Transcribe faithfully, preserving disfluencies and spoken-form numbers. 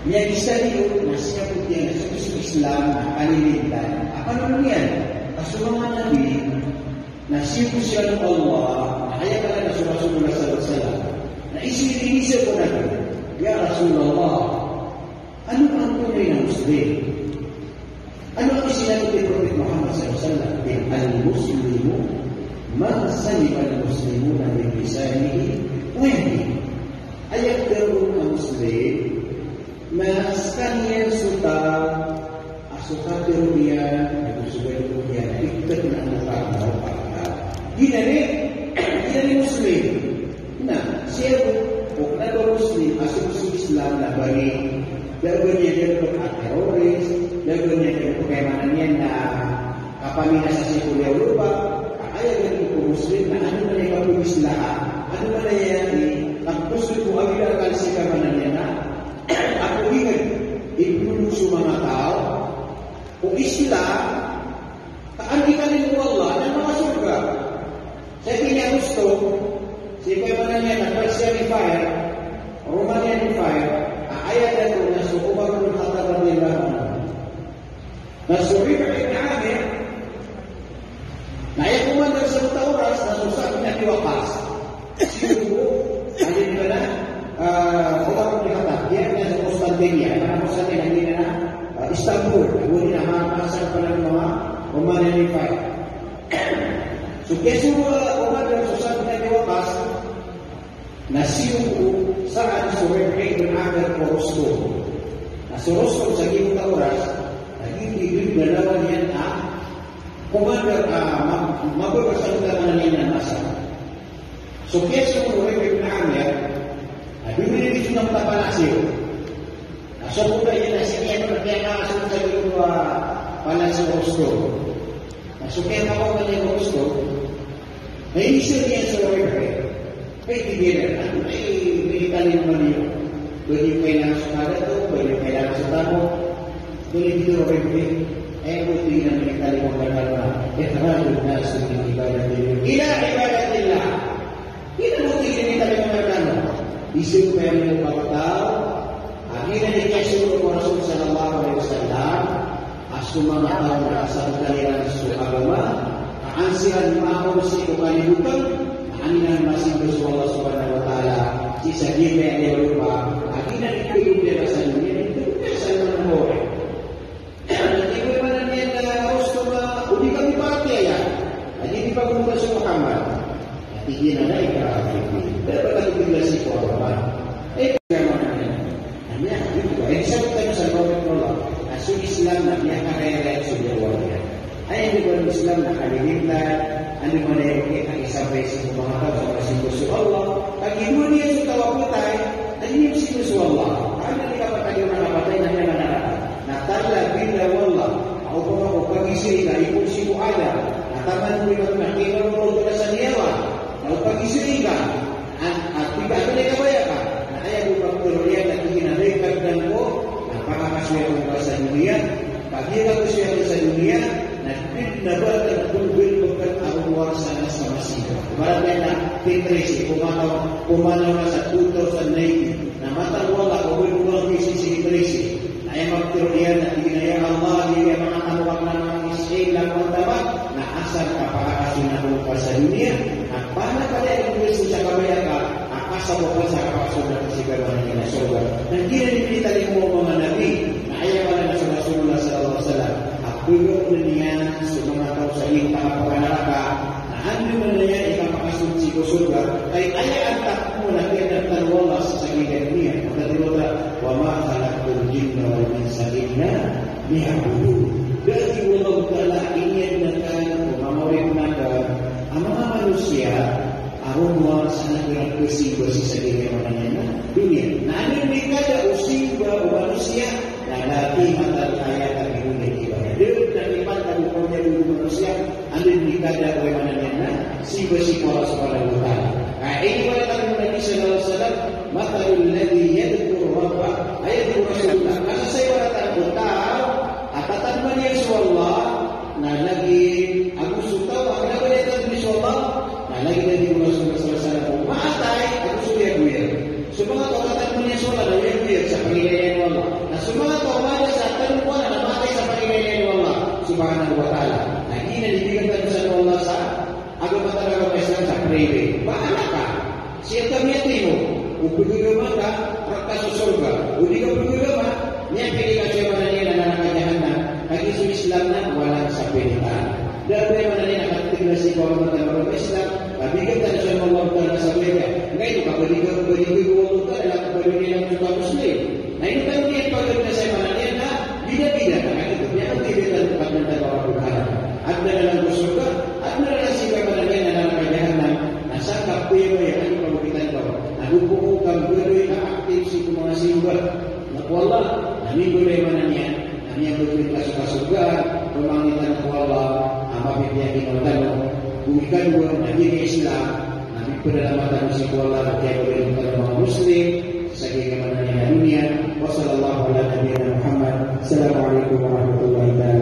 Miyagista niyo na siyapot iyan a so Islam na kalilintad a panolon iyan. Ka so manga nabi na siyapot siran o Allah, na aya kala na so Rasulullah sallallahu alaihi wasallam. Na isi, inisa ko nabi, "Ya Rasulullah, ano ang tunay na Muslim?" Ano ang isinagot ni Prophet Muhammad sallallahu alaihi wasallam? "Al-Muslimu man salima al-muslimuna min lisanihi wa yadihi." Aya tharoon a Muslim na skaniyan so taw a so katharo iyan, ago so gadgad iyan na ikthat na o katharo. Giyanan i, giyanan i Muslim. Na, sii ko, o kna ba Muslim a so, so Islam na ba niyan, da ba niyan dn pkaterorist, da ba niyan dn pkaimanan iyan na kapaminasa sii ko liyawaw o lopa, ka aya dn ko Muslim na anda man aya kapogislaha, anda man aya i, kapos ko a bida akal sii kaimanan iyan na, ako ingd, i polo so manga taw, o Islam, ka an di kalimo o Allah na makasorga. Sii ko niyan gusto, sii ko imanan iyan na Persian Empire, Roman Empire, a aya dato na so Umar bin Khattab radiyallahu anhu. Na so Rib'i bin Amir, na aya commander sa giyangkoto a oras na so Sa'd bin Abi Waqqas. Sii ko, aya di ba na, ah, Umar bin Khattab, giya na so Constantinople, na Constantinople, na, ah, Istanbul, odi na manga, manga sa pala manga Roman Empire. So, kiyasogo o Umar so Sa'd bin Abi Waqqas, na sii ko Sa'd so Rib'i bin Amir ko Rustum. Na so Rustum sa giyangkoto a oras, na giyoto i ginawa niyan a commander a ma-, mababa sa giyangkoto a masa. So, kiyasogo o Rib'i bin Amir, na doon iyan dii so manga palasyo. Na so koda iyan na sii niyan pn kiyasogo sa giyangkoto a palasyo o Rustum. Na so kiyakaoma niyan o Rustum, na inisir iyan so Rib'i. Pwede iyan, ano, eh, pwede talingoma niyo. Ba niyo kailangan so kadato, ba niyo kailangan so tamok. Pwede dito, Rib'i. Eh, pwede iyan na pwede talingoma niyo. Ikhradun nas min ibadatillah ila ibadatillah. Giyanan i pwede iyan talingoma niyo. Isogo iyan so manga taw, a giyanan i kiyasogo o Rasul sallallahu alaihi wasallam, a so manga taw na asar iran so agama, a an siran maakaw sii ko kalibotan, na an iran masimba so Allah subhanahu wa ta'ala, sii sa giyangkaya a lopa, a giyanan i pwede iyan sa doniya, ito iyan sa lopa. Na tig o imanan iyan a Rustum a o di kami paratiyaya a di niyo pagompa so Muhammad. Na tig iyan a la ikraha fid din. Da a ba kagiya sii ko agama. Eh, imanan iyan. Na miyakagiya, eh, sabot tano sa manga taw a so Islam na miyakarairaya so liyawaw iyan. Aya di ba Islam na kalilintad, andamanaya i kaisabay sii ko manga taw sa masimba so Allah. Kagiya dowa niyan so taw a patay, na di niyan simba so Allah. Anda di kapatay na kapatay na niyan na naraka. Na tala billah wallah, a opama ko pagizai ka, ipon sii ko Adam, na taman ko iba na kailangan ko balasan iyan, na o pagizai ka, an, at tig ka a kabaya ka, na aya bo pagtero iyan na tig iyan a da i kagdang ko, na pakakasoy ako ngka sa doniya, kagiya kasoy ako sa doniya, na di na ba ka na tunggal bkn a rowar sa na sa masimba. Ibarat iyan na pintrisi, pumanaw, pumanaw na sa two thousand nineteen, na mataan o Allah ko ba rowar sii si pintrisi. Na aya magtero iyan na tig iyan a, "Ya Allah, di aya manga taw a kna manga Islam na manga taw a, na asar ka pakakasoy ako ngka sa doniya, na panapanaya ko so sa kabaya ka, a asar ko sa kapakasoy ako sii ko sorga." Na giyanan i pinitalingoma o manga nabi, na aya pala na so Rasulullah sallallahu alaihi wasallam, a pagompa niyan so manga taw sa di kapakasoy naraka, na andamanaya i kapakasoy sii ko sorga, ka aya antaa ko na kiyaadn tano o Allah sa giyangkai a doniya. Pakatharo ta, "Wa ma khalaqtul jinna wal insa illa liya'budun." Da a tig o Allah Ta'ala a iniadn akn o manga oripn akn a manga manosiya a rowar sa na kiran kasimba sii sa giyangkai a doniya. Na anda i kada o simba o manosiya, na la qimata li hayati biduni ibadah. Da a kipantag o pamilya o manosiya, anda i kada o imanan iyan na simba sii ko Allah Subhanahu wa Ta'ala. Ka aya ibarat o Nabi sallallahu alaihi wasallam, "Mathalul ladhi yadhkuru rabbah." Aya tig o Rasulullah, kasasabaad o taw a tatadman iyan so Allah, na lagid ago so taw a kna ba niyan tatadmani so Allah, na lagid a tig o Rasulullah sallallahu alaihi wasallam, maatay ago so liyagoyag. So manga taw a tatadman iyan so Allah na liyagoyag sa pangilaya iyan o Allah. Sii ka miyatimo o pagagama ka reka so sorga, o di ka pagagama, miyapili ka so aya maana niyan na naraka jahannam. Kagiya so Islam na walay sa pilitan. Da a ba aya maana niyan na katharo sii ko agama tano a Islam, kabigatan so Allah Ta'ala sa baya. Ngkaino ka ba di ka, ba di ka o Allah Ta'ala, ba di ka Muslim. Na ino tano di pagari na sa aya maana niyan na bida-bida, na kagiya ito, niyan ang bida tano kapagmanta ko Rabbul Alamin. Adn a lalan ko sorga, adn a lalan sii ko aya maana niyan na naraka jahannam, na sa kapabayaan iyan ko pagmanta ko. Na go pn ka mbaloy ka active sii ko manga simba na ko Allah, na mimbaloy aya maana niyan, na mimbaloy ka so kasorgaan, pamangni tano ko Allah a mapipiya ginawa tano. Go ikadowa na giya Islam, na mipanalama tano sii ko Allah, na kiyabaloy tano a manga Muslim sa giyangkai a maana niyan a doniya. Wa sallallahu ala nabiyyina Muhammad. Assalamu alaikum warahmatullahi ta'ala